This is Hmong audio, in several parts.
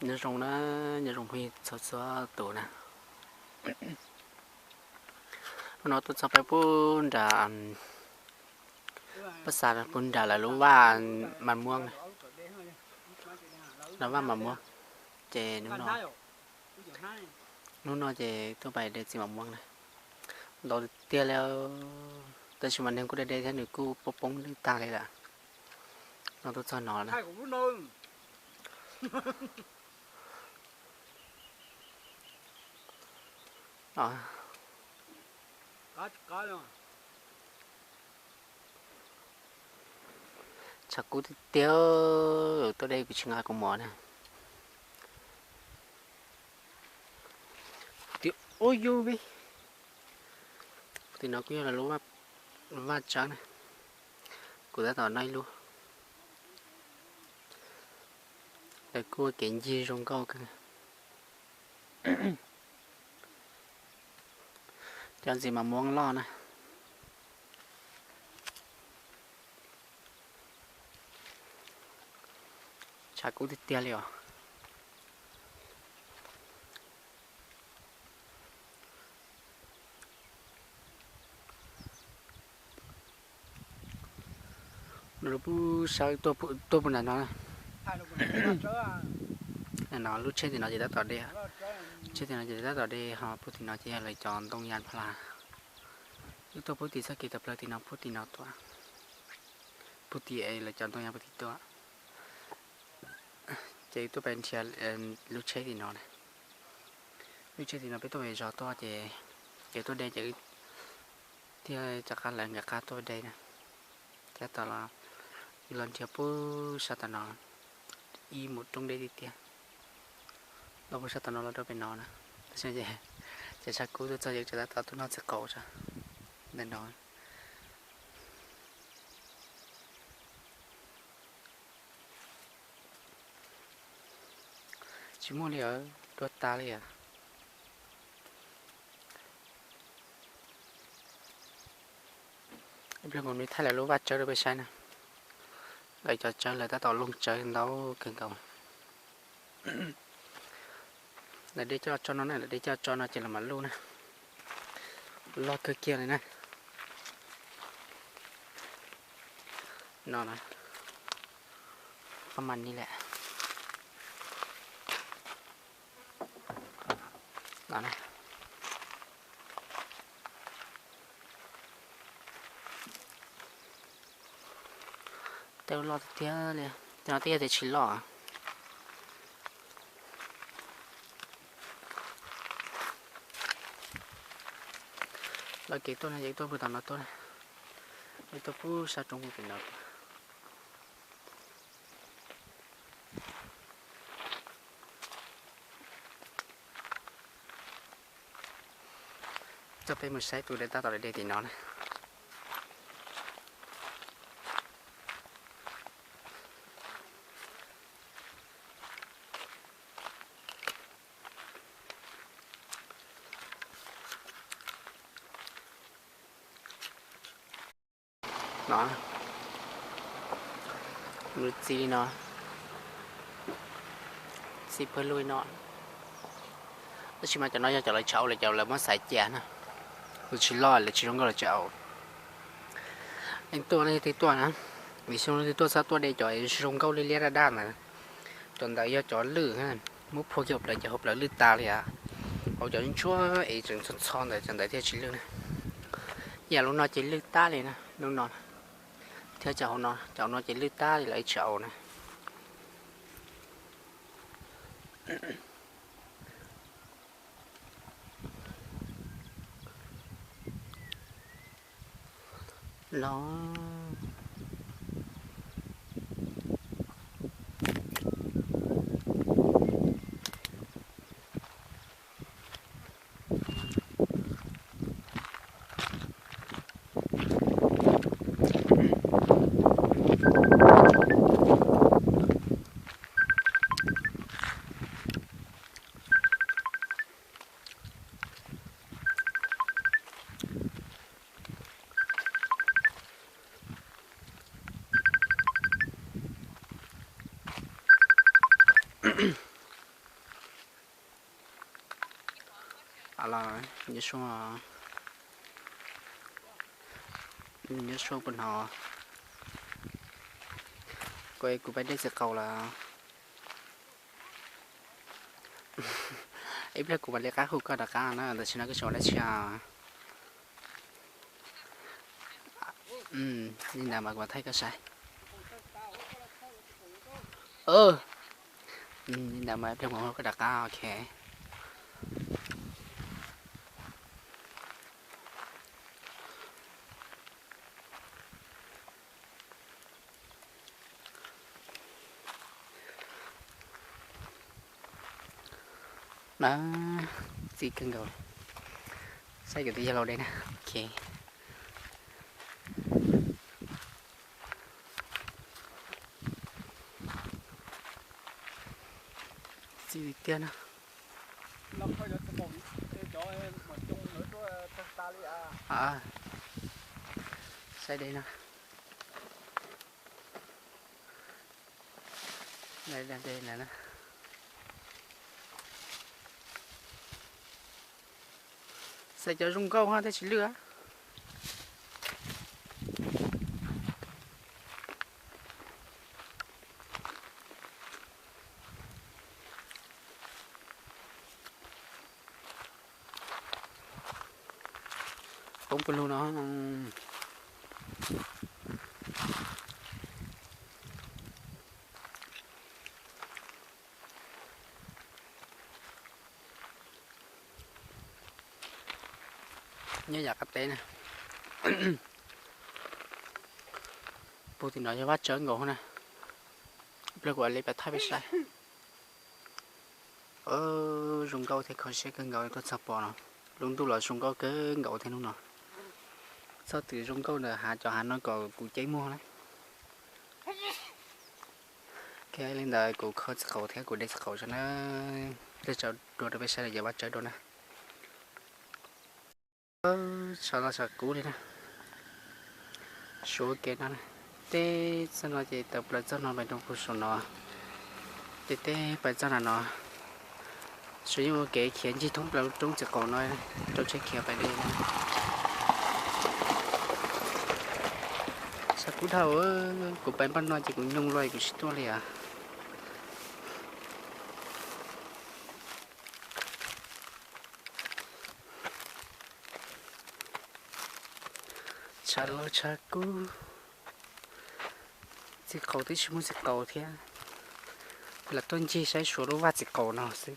Nyob zoo na, nyob zoo phooj ywg txhua txhua tus na. Hnub no tuaj txog peb pub nram, pab xav pub nram lawv lub vaj Mas Muab, lawv vaj Mas Muab. Ces hnub no, hnub no ces tuaj pais de txiv Mas Muab na. Ntau tiag tiag li, tab sis mas neeg kuj de de thiab nws kuj poob poob lwj tag li lawm. No tuaj txog no na. Tshav kub tiag tiag, tuaj de kuv tsis nqa kaus mom na. Tias ua yus vi, tim no kuj yog lawv lub vaj tsawb na. Kuv tab tom noj ib lub. Lawv kuj ua kev ncig zoo nkauj kawg. Cov ntxiv Mas Muab loj na. Tshav kub tiag tiag li os. Lub pub sawv tuaj pub nram no. No lub tsheb tim no ces tab tom de, tsheb tim no ces tab tom de ho pub tim no ces yog lawv cov ntoo yas plas. Wb tuaj pub tim txoj kev tawm plaws tim no pub tim no tuaj, pub tim lawv cov ntoo yas pub tim tuaj. Ces tuaj pais nrhiav lub tsheb tim no na. Lub tsheb tim no peb tuaj pem zos tuaj ces, ces tuaj de ces thiaj rov qab lawv nkawd qab tuaj de na. Ces tab tom los, los nrhiav pub sab tom no ib mus roob deb tiag tiag. Los pub sab tom no los rau pem no na. Tab sis ces tshav kub tuaj txog ces tsam tab tom tuaj noj txiv qaub ntawm no. Tsis muaj li os, dua tas li os. Ib pliag kuv mam li thaij lawv lub vaj tsawb rau peb saib na. Lawv cov tsawb lawv tab tom looj tsawb ntau kawg nkaus. Lawv de coj tso no na, lawv de coj tso no ces lawv mam luj na. Loj kawg kiag li na. No na, qab mas ni lawm. Tej loj tiag tiag li, tej no twb yog tias tsis loj. Lawv kev tuaj no ces tuaj pug tom no tuaj, tuaj pug sab roob pem no. Coj peb mus saib tus de tab tom de tim no na. No, nws txi li no, txi pawg lug li no. Tab sis mas cov no yog cov lawv tsis au, lawv cov lawv muab xaiv cia na. Lawv tsis loj, lawv tsis zoo nkauj, lawv tsis au. Leej tuaj leej twg tuaj na, vim xyoo leej twg tuaj txhob tuaj de cov zoo nkauj liab liab daj daj ntawd. Cov ntawd yog cov lwj, muab phua kiag hauv plawv ces hauv plawv lwj tas li. Hauv cov ntsuab es tseem txho txho ntawd cov ntawd thiaj tsis lwj na. Ib yam lub no ces lwj tag li na, lub no thiab cov hauv no, cov hauv no ces lwj tag li lawv tsis au na. Los Los nyob suab, nyob suab puas hnov? Kuv, kuv pais de txiv qaus lawm. Ib pliag kuv mam li qab hu koj rov qab na, tam sim no koj tsis ua dab tsi os. Li ntawd mas kuv mam thaij koj saib. Li ntawd mas ib pliag kuv hu koj rov qab, ok. Na, txi kawg nkaus. Saib kuv twb yog laus de na, ok. Txi tiag na. Saib de na. Saib cov zoo nkauj hab thiab tsis lwj. Poob pw lug no. Nyob yam qab teb na. Puag tim no yog vaj tsawb nkaus na. Pliag kuv li pab thaij peb saib. Zoo nkauj thiab kho siab kawg nkaus tuaj txog pom no. Lub ntuj los zoo nkauj kawg nkaus thiab hnub no. Txhob txwm zoo nkauj ntawm hav cov hav no kom kuv ceeb muag na. Ok, li ntawd kuv kho txiv qaus thiab kuv de txiv qaus tso na. Tej tsaus dua rau peb saib lawm ces vaj tsawb dua na. Tshav los tshav kub li na. Suav ua ke no, teb txoj no ces tawm plaws txoj no pais rau puag saum no. Ces teb pais txoj na no. Suav yeej ua kev khiav ncig thoob plaws roob txiv qaus no, rau tsheb khiav pais de. Tshav kub dhau, kuv pais npaj no ces kuv nyoog luaj kuv tsis tuaj li as. Tshav los tshav kub, txiv qaus twb tsis muaj txiv qaus thiab. Lam tuaj ncig saib suav lub vaj txiv qaus no xwb.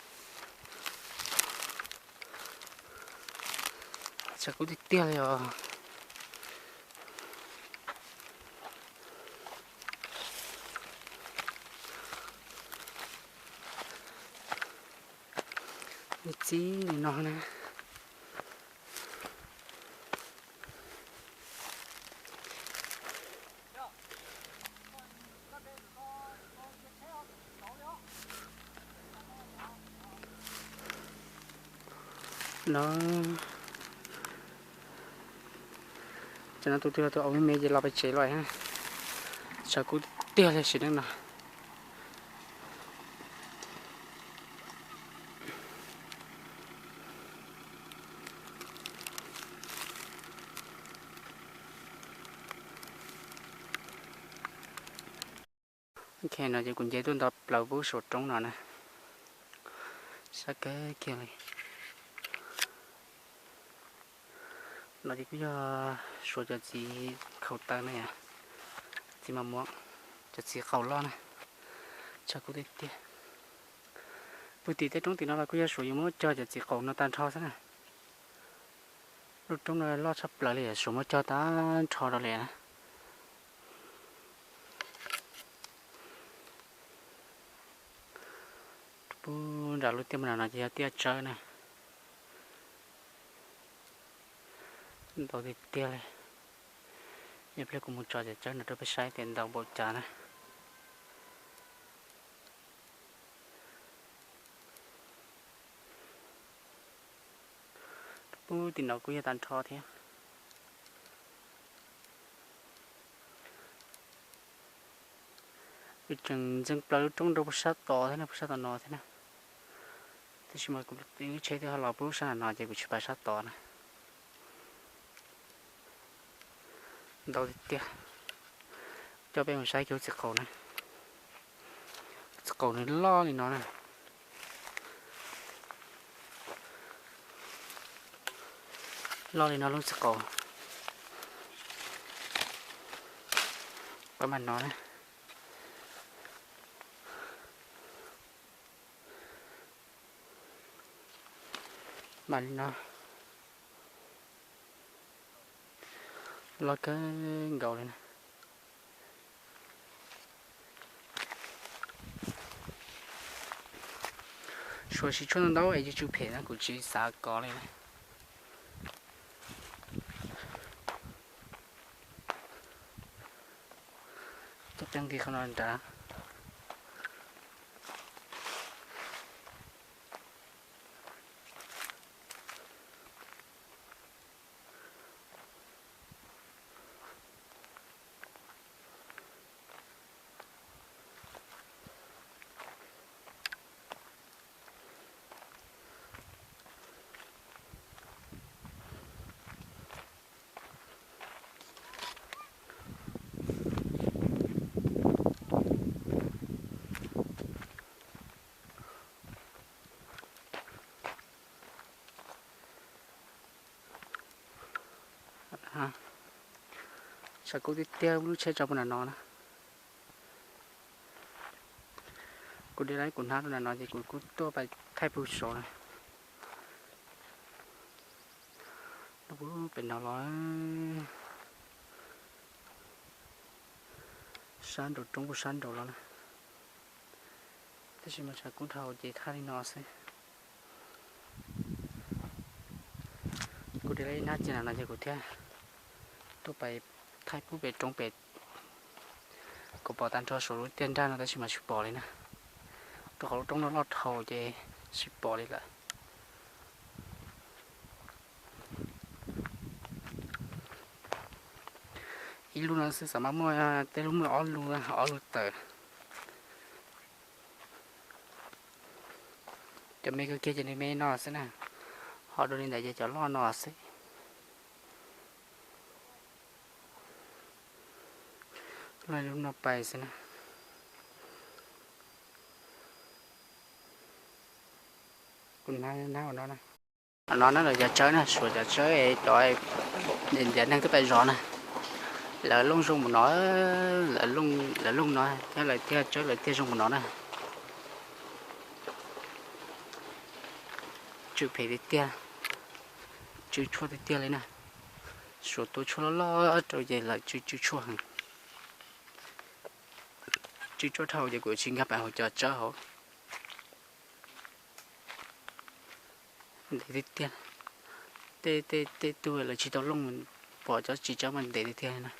Tshav kub tiag tiag li os. Txib li no na. No, tam no tus twg los tus au me me ces los pem tsev lawm. Tshav kub tiag tiag li sim neej no. Ok, no ces kuv nce tuaj nto plaws pub saum roob no na. Sab kawg kiag li. No ces kuj yog suav cov txiv khaum taw na yom, txiv mas muav, cov txiv qaus loj na. Tshav kub tiag tiag. Puag tim tej roob tim no los kuj yog suav yuav muab cog cov txiv qaus no tag nrho xwb na. Lub roob no loj tshaj plaws li, suav muab cog tag nrho rau li na. Pub nram lub tiaj mus no ces yog tiaj tsawb na. Ntau tiag tiag li. Ib pliag kuv mus tso cov tsawb no rau peb saib tias ntau npaum cas na. Pub tim no kuj yog tag nrho thiab. Kuj tseem ntxeev plaws lub roob rau puag sab tod thiab na, puag sab tom no thiab na. Tab sis mas kuv lub tsheb twb ho los pub sab no ces kuv tsis pais sab tod na. Ntau tiag tiag. Coj peb mus saib kiag lub txiv qaus na. Lub txiv qaus nws loj li no na. Loj li no lub txiv qaus. Qhov mas no na. Mas li no. Loj kawg nkaus li na. Suav siv tshuaj ntau ntau es yuav tsum phem na, kuv tsis xav kov li na. Coj peb nqis qhov no nrad. Tshav kub tiag tiag, lub tsheb tso puag nram no na. Kuv de lawm kuv hnab rau nram no ces kuv kuj tuaj pais thaij pug saud na. Pem no los sab nraum roob kuj sab nraum los na. Tab sis mas tshav kub dhau ces thaij li no xwb. Kuv de lawm ib hnab cia no ces kuv thiaj tuaj pais thaij pub pem roob pem. Kuv pom tag nrho saum lub tiaj nrag no tab sis mas tsis pom li na, rau qhov lub roob no loj dhau ces tsis pom li lawm. Ib lub no xwb xav mas muaj tej lub muaj ob lub, ob lub tawm. Cov me kawg kiag ces nws me no xwb na, ho dua li ntawd ces cov loj no xwb. Loj lub no pais xwb na. Kuv hnab hnab no na. No na lawv cov tsawb na, Suav cov tsawb, cov ntiav neeg twb pais zov na. Lawv looj zoo mus no, lawv looj no thiab lawv thiaj tsawb lawv thiaj zoo mus no na. Tsw phem tiag tiag, tsw tshuaj tiag tiag li na. Suav tua tshuaj loj loj rau ces lawv tsw tsw tshuaj heev. Tsw tshuaj dhau ces kuv tsis nkag pais hauv cov tsawb hauv. Ntev tiag tiag. Tej tej tej tug lawv tsis tau looj, pom cov tsis tsawb mas ntev tiag tiag li na.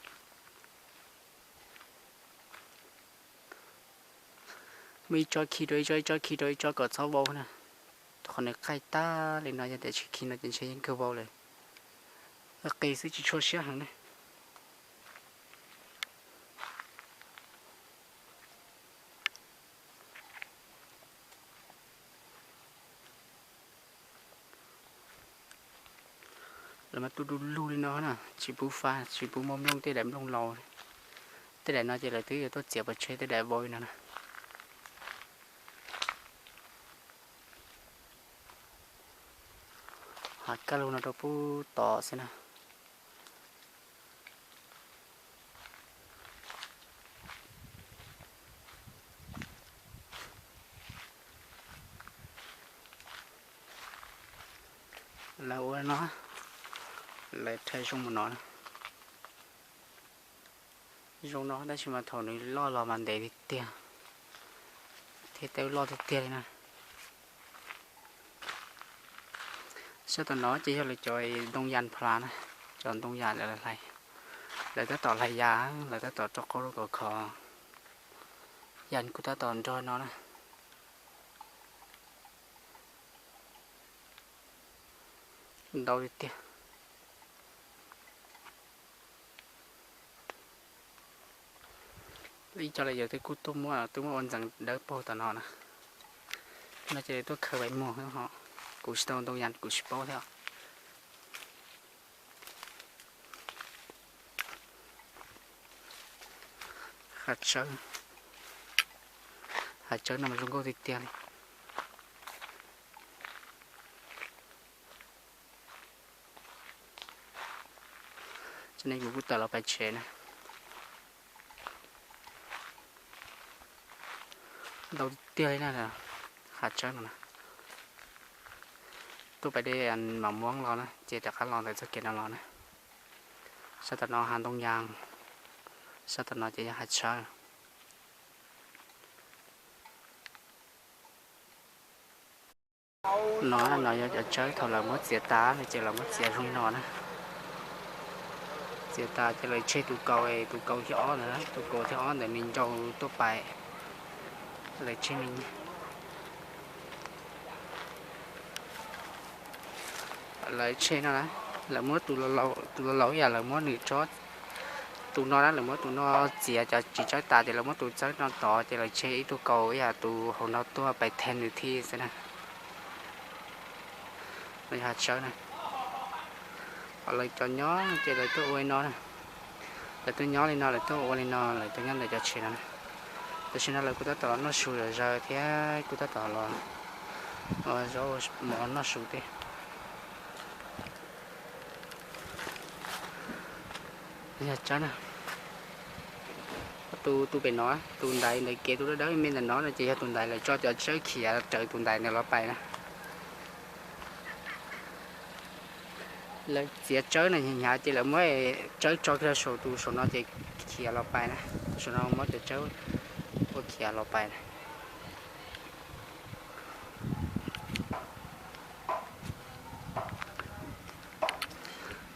Muaj ib tsob khi rau ib tsob, ib tsob khi rau ib tsob kom txhob vau na. Qhov nws qaij tag li no yog tias tsis khi no ces ntshe yeej kawg vau lawm. Qis xwb tsis tshua siab heev ne. Lawv mas tu du lug li no na, tsis pub fab, tsis pub muaj nplooj, tej daim nplooj laus. Tej daim no ces lawv twb yuav tuaj txiav pov tseg tej daim vau li no na. Hav kaj lug no rau pub tod xwb na. Lawv ua no, lawv rhais zoo mus no. Zoo no tab sis mas thaum nws loj los mas ntev tiag tiag, thiab tej loj tiag tiag li na. Sab tom no ces yog lawv cov ntoo yas plas na, cov ntoo yas lawv hlais, lawv tab tom hlais yas, lawv tab tom rau qau rau kom khov. Yas kuj tab tom nrog no na. Ntau tiag tiag. Ib co lawv yawg twb kuj tuaj muab, twb muab ua ntxeev dawb paug tom no na. No ces tuaj khaws vais muag ho, kuv tsis tau ntoo yas kuv tsis paub thiab. Hav tsawb, hav tsawb no mas zoo nkauj tiag tiag li. Ces nej kuv kuj tawm los pais tsev na. Ntau tiag tiag li na, hav tsawb no na. Tuaj pais dej Mam Muab los na ces rov qab los ntawm txoj kev no los na. Sab tom no hav ntoo yas, sab tom no ces yog hav tsawb. No, no yog cov tsawb thaum lawv muab txiav tas no ces lawv muab txiav zoo li no na. Txiav tas ces lawv tseg tus kaus, tus kaus thib ob ntawd, tus kaus thib ob ntawd me ncau tuaj pais. Lawv tseg me, lawv tseg no na, lawv muab tus laus laus ib yam lawv muab nws tsob, tus no na lawv muab tus no txiav cov tsis tsawb tas ces lawv muab tus tsawb no tod ces lawv tseg ib tug kaus ib yam tus hauv no tuaj pais theg nws thiab xwb na. No yog hav tsawb na. Ho lawv cov nyob ces lawv tuaj ua li no na. Lawv tuaj nyob li no, lawv tuaj ua li no, lawv tuaj nyob ntawm cov tsev no na. Tam sim no lawv kuj tab tom los noj su zom zaws thiab kuj tab tom los ua zaub mov noj su thiab. Yog tsawb na. Tus, tus pem no, tus ntaiv ntawm kev tus dawb dawb me ntawm no no ces yog tus ntaiv lawv tso cov tsawb khiav raws tus ntaiv ntawd los pais na. Lawv txiav tsawb na hnyav hnyav ces lawv muab tsawb tso kiag rau saum tus saum no ces khiav los pais na. Tus saum no muab cov tsawb ua khiav los pais na.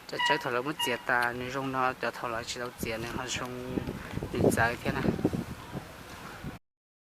Cov tsawb thaum lawv muab txiav tas nws zoo no, cov thaum lawv tsis tau txiav nws ho zoo, nws txawv thiab na.